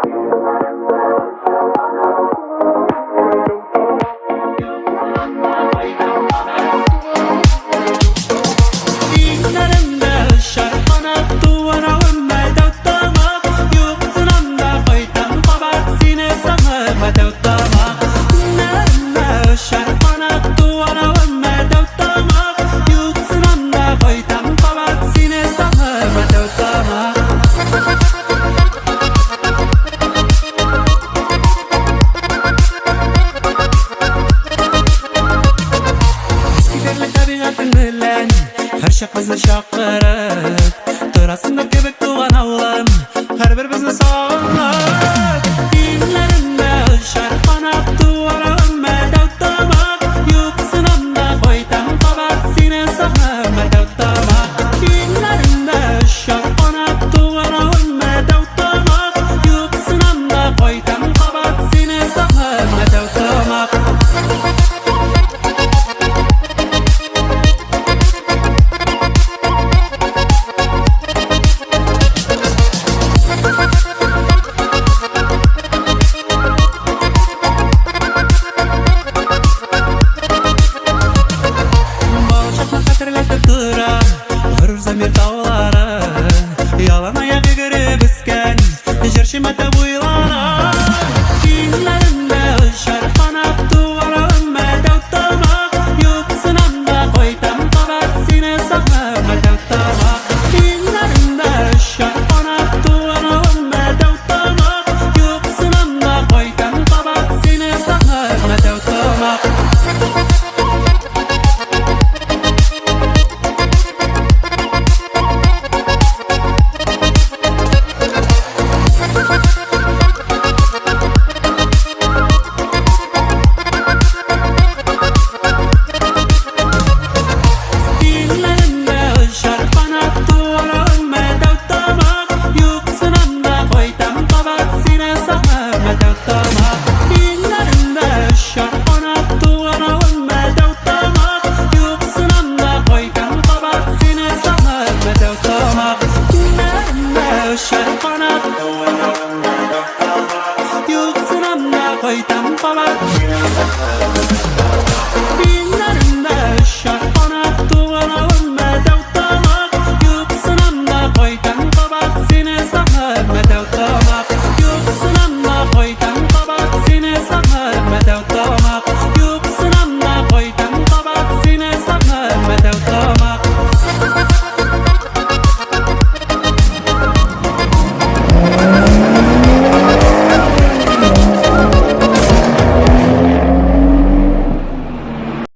Иңнәремдә очар канат, туган авым Мәтәү-Тамак. Юксынам да кайтам кабат сине сагынып Мәтәү-Тамак. Иңнәремдә очар канат, туган авым Мәтәү-Тамак. Юксынам да кайтам кабат сине сагынып Мәтәү-Тамак. Искитәрлек табигатең белән һәрчак безне чакырып торасыңдыр кебек, туган авылым, һәрбер безне сагынып. Иңнәремдә очар канат, туган авылым Мәтәү-Тамак. Юксынам да кайтам кабат сине сагынып Мәтәү-Тамак. Иңнәремдә очар канат, туган авылым Мәтәү-Тамак. Юксынам да кайтам кабат сине сагынып Мәтәү-Тамак. Балачакны хәтерләтеп тора горур Замир таулары, ялан аяк йөгереп үскән җырчы Мәтә буйлары. Иңнәремдә очар канат, туган авылым Мәтәү-Тамак. Юксынам да кайтам кабат сине сагынып Мәтәү-Тамак. Иңнәремдә очар канат, туган авылым Мәтәү-Тамак. Юксынам да кайтам кабат сине сагынып Мәтәү-Тамак. Иңнәремдә очар канат, туган авылым Мәтәү-Тамак. Юксынам да кайтам кабат сине сагынып Мәтәү-Тамак. Иңнәремдә очар канат, туган авылым Мәтәү-Тамак. Юксынам да кайтам кабат сине сагынып Мәтәү-Тамак. Иңнәремдә очар канат, туган авылым Мәтәү-Тамак. Юксынам да кайтам кабат сине сагынып.